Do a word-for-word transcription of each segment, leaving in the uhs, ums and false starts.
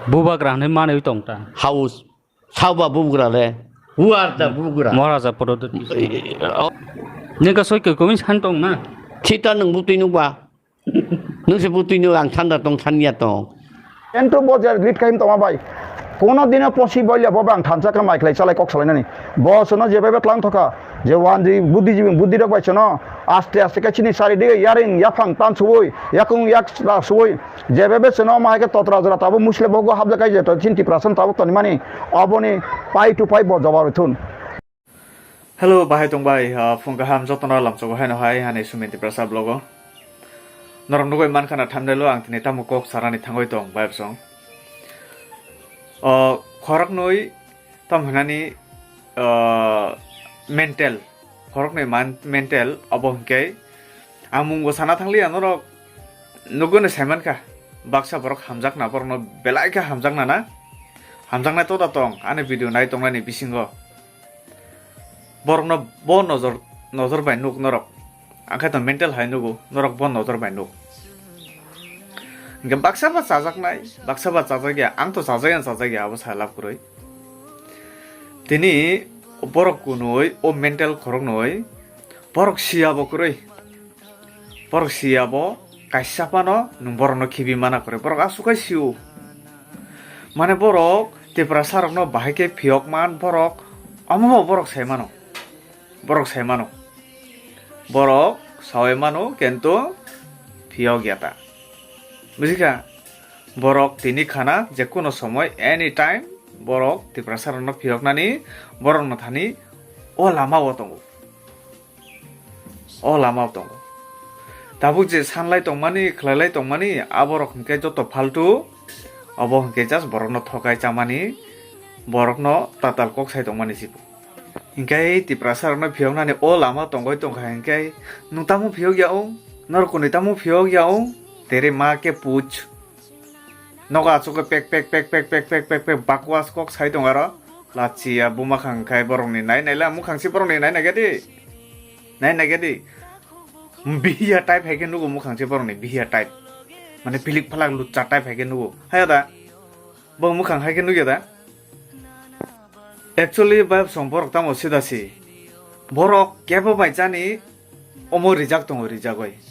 Bubagra hwnwi manwi tong ta. House. Sabo bubagra le. Who are the bubagra? Maharaja Prodot. Nini ka soi koi komi san tong na? Thita nwng butwi nukba. Nwng se butwi nuk ang thanda tong thania tong. Ento bo je lead kaim tongma bai. Kono dino possible ya bo bang thansa ka mai khlai chalai kok salainani. Bo sono je bebe tlang thoka. Je wan di buddhi jibing buddhi rok bai sono. Aste aste ka chini sari dige yaring yaphang tan suwoi. Yakung yak suwoi. Jebebe chwngno omo hai khe totra jora tabuk musle bogo hapjak kai je to chin Tiprasa tabuk tonimani oboni pai to pai bo jobab thun. Hello, bahai tong bai, ah, phung kaham jotono lamsogo haino hai hani Sumin Tiprasa vlogo. Norok nugui mankha na thumbnail o ang tini tamo kok sarani thangoi tong bai bosong. O khoroknwi Tamo hwnani, ah, mental, khoroknwi man-, mental, obo hwnkhe ang mungbo sana thangliya, norok nugwino saimankha, baksa borok hamjakna, borokno belai khe hamjakna na, hamjaknai toda tong ani video nai tongnani bisingo, borokno bo nojor, nojor bai nuk norok. Ang khe to mental hai nugo, norok bo nojor bai nuk. Hingke baksa ba chajaknai, baksa ba chajakya, ang to chajakya, chajakya, abo sai lab kwrwi. Tini borok kunui, o mental khoroknwi, borok siya bo kwrwi. Borok siya bo kaisa phano nwng borokno khibi mana kwrwi. Borok aswk khai sio. Mane borok Tiprasa rokno bahai khe phiyok man borok, omo bo borok sai mano. Borok sai mano. Borok saui mano, kintu phiyok ya ta. Bujikha? Borok tini khana je kono somoi, anytime borok Tiprasa rokno phiyoknani, borokno thani o lama o tongo. O lama o tongo. Tabuk je sanlai tongmani, khlailai tongmani, aborok hwnkhe joto phaltu, obo hwnkhe just borokno thokai chamani, borokno tatal kok sai tongmani sibo. Hinkhe Tiprasa rokno phiyoknani o lama tongoi tongkha hinkhe, nwng tamo phiyok ya o? Norok kwnwi tamo phiyok ya o? Tere ma ke puch. Nogo achukgwi pek pek pek bakwas kok sai tong aro. Lachiya buma khang khai borokni nai naila mukhang se borokni nai naikhe di. Nai naikhe di. Bihiya type hai khe nugo mukhang se borokni bihiya type. Mane pilik phalak lucha type hai khe nugo. Haya da? Bo mukhang hai khe nugya da? Actually, bai bosong borok tamo sida si. Borok kebo bai jani omo rijak tongo, rijagoi.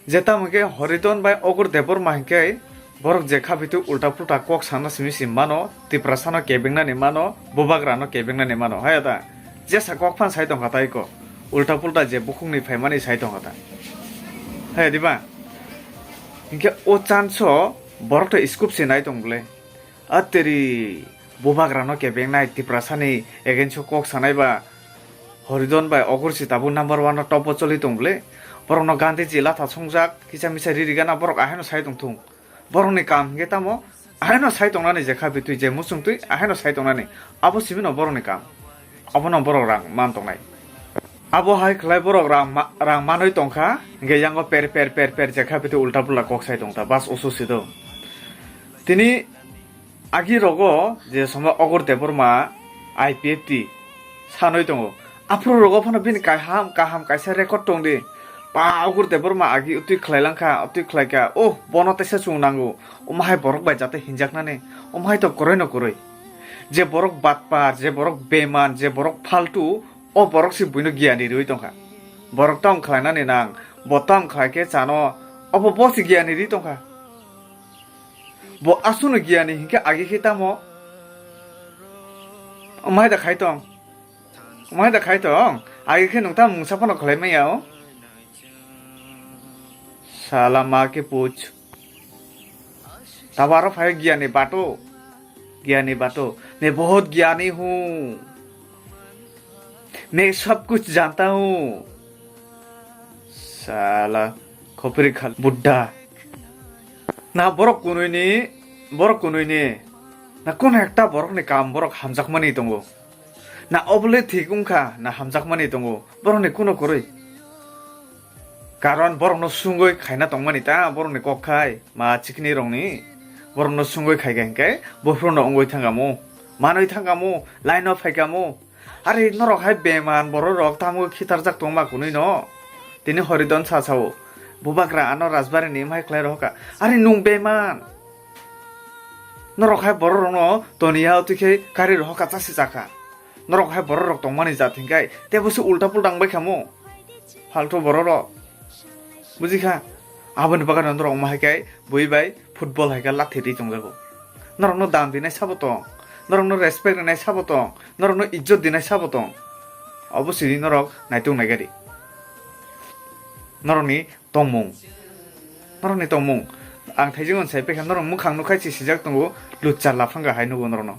Je tamo khe Horidon bai Ogur Debbarma hinkhe borok je khabitu ulta pulta kok sana simi sim mano, Tiprasano kebengnani mano, Bubagrano kebengnani mano. Haya da? Jesa kok phan sai tongkha tai ko. Ulta pulta je bukhukni phaimani sai tongkha ta. Haya diba? Hinkhe o chance o borok to scope se nai tong bwle. Ateri, Bubagrano kebengnai Tiprasani against o kok sanai ba Horidon bai Ogur si tabuk number one o top o choli tong bwle. Borokno Gandhiji latha songjak, kisa misa riri gana borok ahaino sai tong thung. Borokni kam hinkhe tamo ahaino sai tongnani je kha bitwi je muchungtwi ahaino sai tongnani. Abo simi no borokni kam. Abono borok rang man tongnai. Abo hai khlai borok rang ma-, rang manwi tongkha, hinkhe yango per, per, per, per je kha bitwi ulta pulta kok sai tongta, bas usu sido. Tini agi rogo je somo Ogur Debbarma I P F T sanwi tongo. Aphuru rogo phano bini kaham, kaham kaisa record tongdi. Ba Ogur Debbarma agi utwi khlai langkha, utwi khlaikha. Oh, bono teisa chwng nango. Omo hai borok bai jate hinjaknani. Omo hai to kwrwi no kwrwi. Je borok batpar, je borok beman, je borok phaltu, o borok se buino giyani riwi tongkha. Borok tamo khlainani nang, bo tamo khlai khe chano, obo bo se giyani ri tongkha. Bo aswkno giyani hinkhe agi khe tamo? Omo hai da khai tong? Omo hai da khai tong? Agi khe nwng tamo mungsa phano khlai manya o? Sala ma ke puch. Tabo aro phai giyani bato. Giyani bato. मैं बहुत ज्ञानी हूँ। मैं सब कुछ जानता हूँ। Sala khopri khal buddha. Na borok kunui ni, borok kunui ni. Na kono ekta borok ni kam borok hamjakmani tongo. Na obole thik wngkha, na hamjakmani tongo. Borok ni kono kwrwi. Karon borokno sungwi khaina tongmani ta borokni kok khai ma chikni rokni. Borokno sungwi khaikha hinkhe bophruno wngwi thangkamo, manwi thangkamo, line-o phaikamo. Ari norok hai beman borok rok tamo khitarjak tongma kunui no? Tini Horidon sa sao, "Bubagra ano Rajbari ni wngmai khlai rohorkha." Ari nwng beman. Norok hai borok rokno toniya twi khe kari rok hoka chasi chakha. Norok hai borok rok tongmani jat hinkhe tebo se ulta pulta wngbai khamo. Faltu borok rok. Bujikha? Aboni bagwi norok omo hai khe bui bai football hai khe lathi ri tongjago. Norokno dan dinai sabo tong. Norokno respect rinai sabo tong. Norokno ijjot dinai sabo tong. Obo sini norok naitung naigari. Norokni tongmung. Norokni tongmung. Ang thaijwng on sai pekha norok mukhang nukhai si sijak tongo, luchar laphanga hai nugo norokno.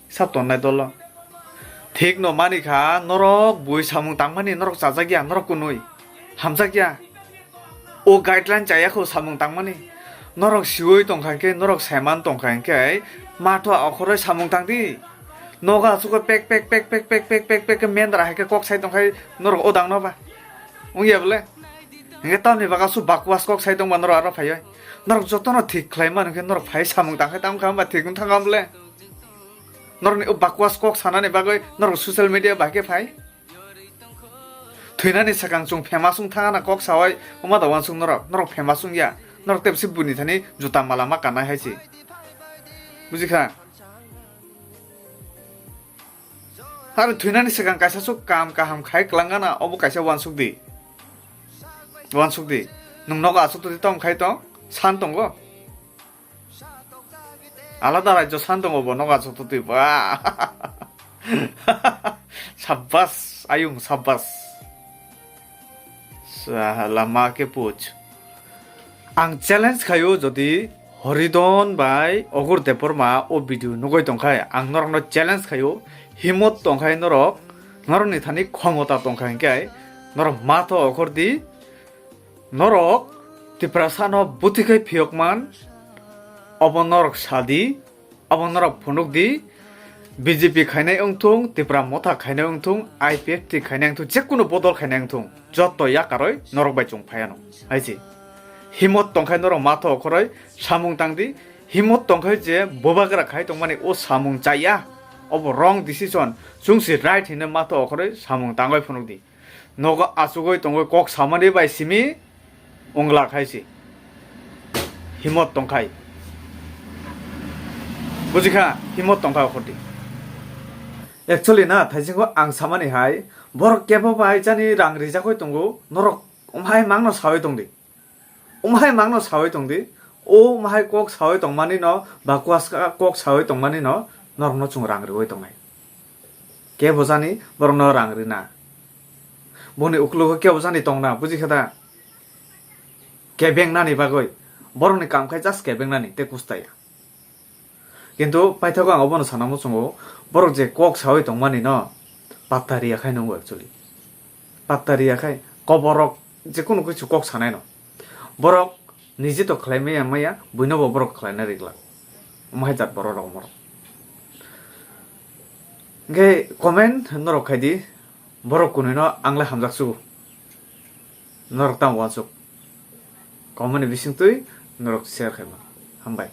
Sab tonnai dolo. Thik no mani kha, norok bui samung tangmani norok chajak ya, norok kunui. Hamjak ya. O guideline chaya kho samung tangmani. Norok siwi tongkha khe, norok saiman tongkha khe, matho okhoroi samung tangdi. Nogo aswk pek pek pek pek pek pek pek pek mendra hai khe kok sai tongkhai norok odang no ba. Wngya bole? Hingke tamni baga su bakwas kok sai tongba norok aro phaioi. Norok jotono thik khlai mano khe norok phai samung tangkhai tamo kha hwnba thik wng thangkha bole? Norokni o bakwas kok sanani bagwi norok social media bai khe phai. Thwinani swkang chwng famous wng thangana kok saui wngma da uansuk norok, norok famous wngya. Norok tebsi buini thani juta mala ma kanai hai se. Bujikha? Aro thwinani swkang kaisa swk kam kaham khai kwlangana, obo kaisa uansuk di. Uansuk di. Nwng nogo aswk tongdi tong khai tong, san tongo. Alada rajyo san tongo bo nogo aswk tongdi ba. Sabbas, ayung sabbas. Sahala ma khe puch. Ang challenge khaio, jodi Horidon bai Ogur Debbarma o video nugui tongkhai, ang norokno challenge khaio, himot tongkhai norok, norokni thani khomota tongkha hinkhe norok matho okhor di, norok Tiprasano buthi khai phiyokman, obo norok sadi. Abo norok phunuk di, B J P khainai wngthung, Tipra Motha khainai wngthung, I P F T khainai wngthung, jekunu bodol khainai wngthung, joto yakaroi norok bai chwng phaiano. Hai se. Himot tongkhai norok matho okhoroi samung tang di, himot tongkhai je bubagra khai tongmani o samung chaya, obo wrong decision, chwng se right hinwi matho okhoroi samung tangwi phunuk di. Nogo achugwi tongwi kok samani bai simi wngla khai se. Himot tongkhai. Bujikha, himot tongkhai okhordi. Actually na, thaisingo ang samani hai, borok kebo bai jani rang rijagwi tongo, norok omhai mangno sawi tongdi. Omhai mangno sawi tongdi, o mahai kok sawi tongmani no, bakwas ka-, kok sawi tongmani no, norokno chwng rang riwi tongnai. Kebo jani borokno rang rina. Boni uklogo kebo jani tongna, bujikha da? Kebeng nani bagwi. Borokni kam khai just kebeng nani, tei kusta ya. Kintu paithago ang obono sana muchungo, borok je kok sawi tongmani no, patta riya khai nungo actually. Patta riya khai, koborok jekunu kichu kok sanai no. Borok nije to khlai maya maya, buino bo borok khlaina rigla. Omo hai jat borok rok omorok. Hingke comment norok khai di, borok kunui no ang le hamjak sugo. Norok tamo uansuk. Comment ni bising twi norok share khai ma. Hambai.